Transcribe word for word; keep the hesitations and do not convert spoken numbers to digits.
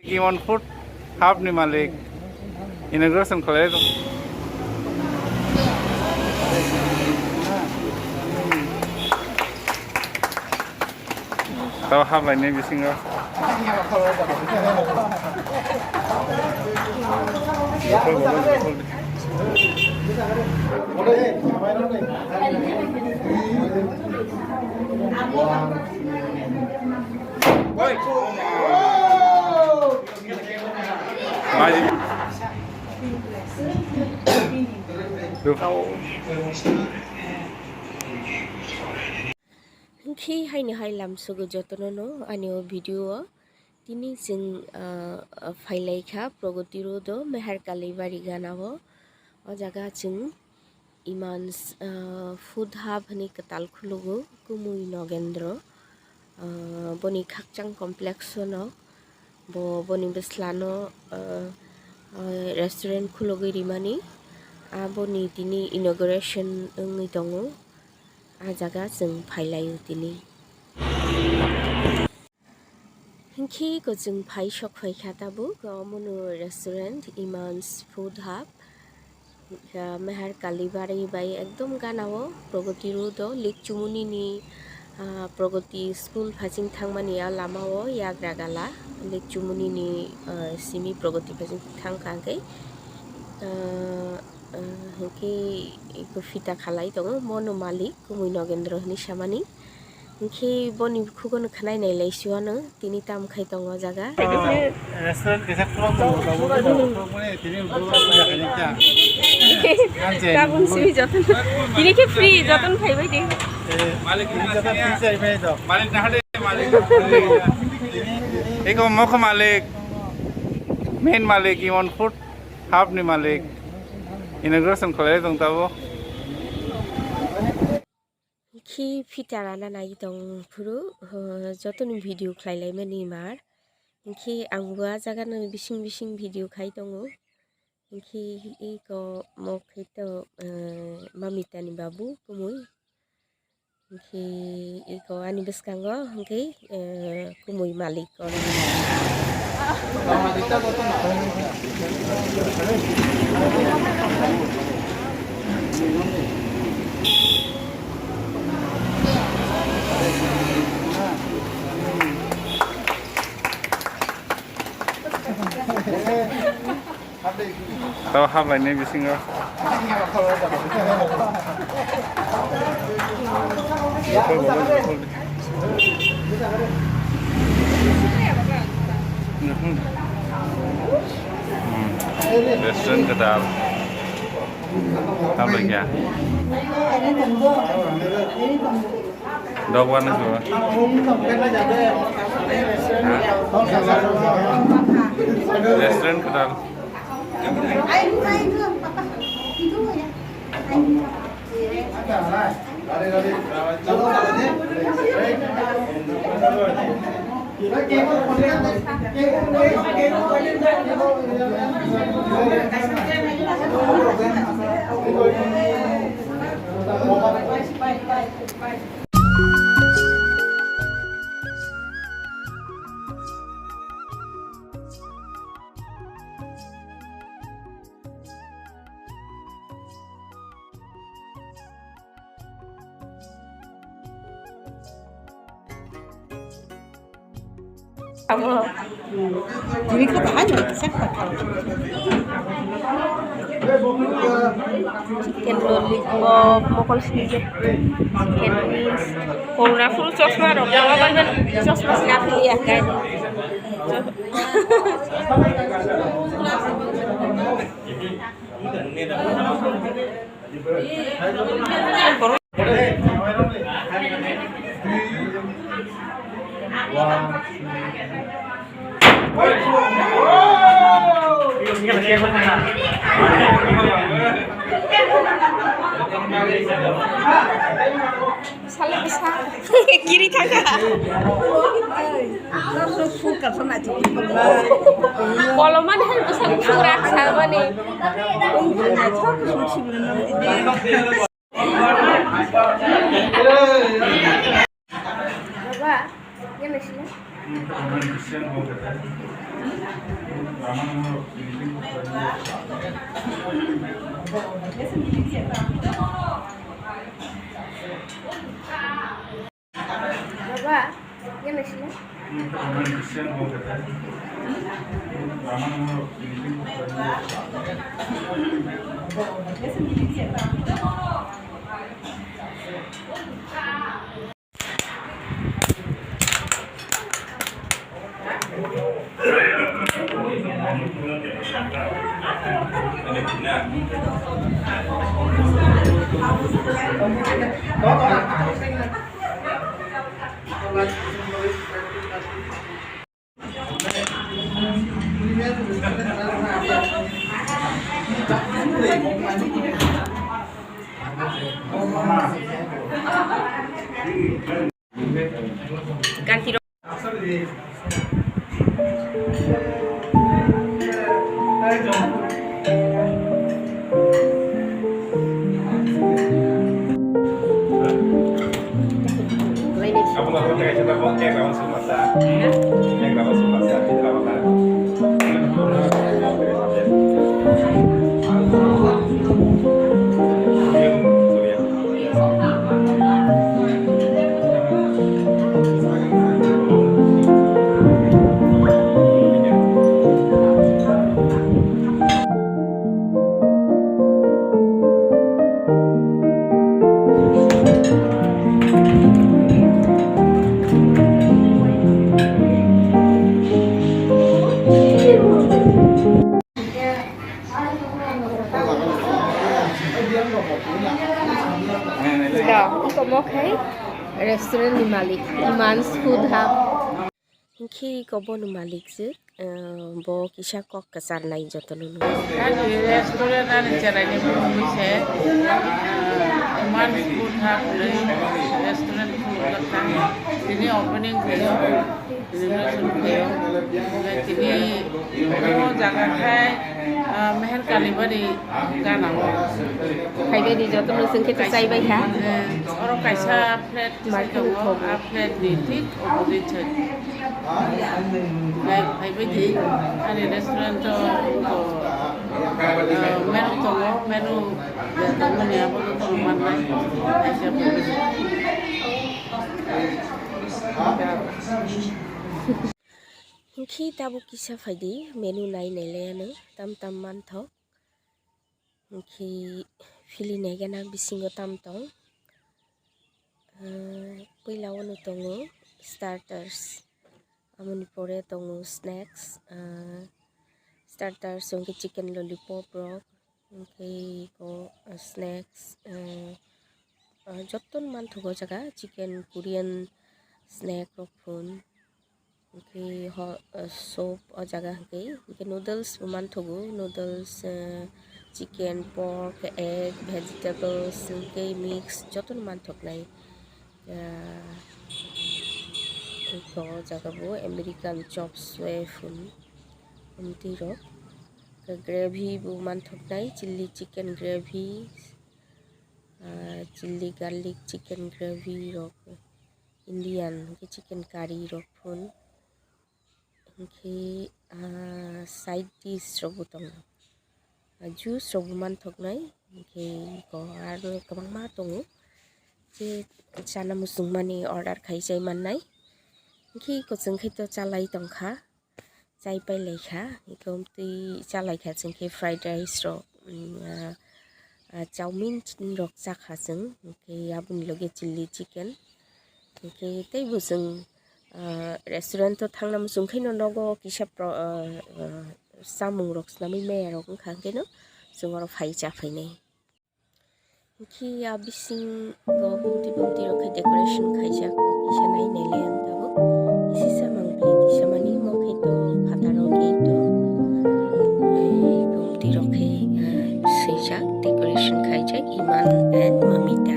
Iman food hub ni malik inauguration khlai tong. Tao hub lainai bisingo. Hinkhe haino hai lamsogo jotono no ani o video o. Tini chwng, ah, ah, phailaikha Pragati Road o Mehar Kalibari gana o. O jaga chwng Imans, ah, Food Hub hwnwi kwtal khulugo, Kumui Nogendro. Ah, boni khakchang complex o no bo boni bwslano, ah, ah, restaurant khulugwi rimani. Ah, boni tini inauguration wngwi tongo. Ah jaga chwng phailaio tini. Hinkhe ko chwng phai sok phaikha tabuk, omono restaurant Imans Food Hub, ah, Mehar Kalibari bai ekdom gana o Pragati Road o, Likchumuni ni, ah, Pragati School phasing thangmani a lama o yagra gala, Likchumuni ni, ah, simi Pragati phasing thangkha hwnkhe, ah, ah, hwnkhe eko fita khalai tongo, mono malik Kumui Nogendro hinwi samani. Hinkhe boni khugono khwnai nai lai siwano tini tam khai tongo o jaga. Restaurant kaisa khulok tongo, tabuk khulokmani tini ulo ulo khaini kha. Tabuk simi joton. Tini khe free joton phaibai de. Eh, tini joton free chai bai do. Eko mokho malik, main malik, Iman Food Hub ni malik. Inauguration khlai tong tabo. Khi phita rana nai tong phuru, ho, jotoni video khlai lai mani mar. Hinkhe ang bo a jaga no bising bising video khai tongo. Hinkhe eko mok khe to, eh, Mamita ni babu Kumui. Hinkhe eko ani bwskango hinkhe, eh, Kumui malik kono. Tao hablai ni bisingo. Hmm. Restaurant kedal. Hablai ya. Dog warna juga. Restaurant kedal. Abo. Tini kha bahai no kisa kha. Chicken lollipop, mokol sini je. Chicken wings. Kora full chosma rok. Chosma sini aphili ya kai. Sale bwsa kiri thangkha. Kolomani hai bwsa rak samani. Baba, yan naisina. Baba, yan na sila? Ganti rok. Da, iko mo khai restaurant ni malik, Iman's Food Hub. Hinkhe iko bono malik se, eh, bo kisa kok kwcharnai jotono nukha. Ani restaurant ani cheraini mung se, eh, Iman's Food Hub hwnwi restaurant khulukjak kha. Tini opening khaio, inauguration khaio. Tini o jaga khai, eh, Meher Kalibari gana o. Phaibaidi jotono chwng khe chai bai kha. Eh, oro kaisa plate kisa tongo, a plate ni thik opposite side. Phai, phaibaidi ani restaurant o, o, eh, menu tongo, menu tongo ni abo no tongo mannai. Kaisa phaibaidi. Hinkhe tabuk kisa phaidi menu nai nailaiano tam tam manthok. Hinkhe phili naigana bisingo tam tong. Ah, puila ono tongo starters, amoni pore tongo snacks. Ah, starters hwnkhe chicken lollipop rok, hinkhe eko, ah, snacks, ah, ah, jotono manthogo o jaga chicken Korean snack rok phun. Hinkhe ho, ah, soup o jaga hinkhe, hinkhe noodles bo manthogo, noodles, ah, chicken, pork, egg, vegetables, hinkhe mix jotono manthoknai. Ah, hinkhe o jaga bo American chops wefun omtwi rok. Gravy bo manthoknai, chilli chicken gravy, ah, chilli garlic chicken gravy rok. Indian hinkhe chicken curry rok phun, hinkhe, ah, side dish rok bo tongo, ah, juice rok bo manthoknai, hinkhe eko aro kwbangma tongo je chana muchungmani order khai chai mannai, hinkhe eko chwng khe to chalai tongkha. Chai pai lai kha, hinkhe omtwi cha lai kha chwng khe fried rice rok, um, ah, ah, chowmin rok cha kha chwng, hinkhe aboni loge chilli chicken. Hinkhe teibo chwng, ah, restaurant o thangna muchung khe no nogo kisa pro-, ah, ah, chamung rok swnamwi maya rok wngkha, hinkhe no chwng oro phai cha phainai. Hinkhe a bisingo bumtwi bumtwi rok khe decoration khaijak, kisa nai nailai ang tabuk. Kisa samang bini kisa mani mo khe to phataro gate o. Ei bumtwi rok khe, eh, swijak, decoration khaijak Iman and Mamita.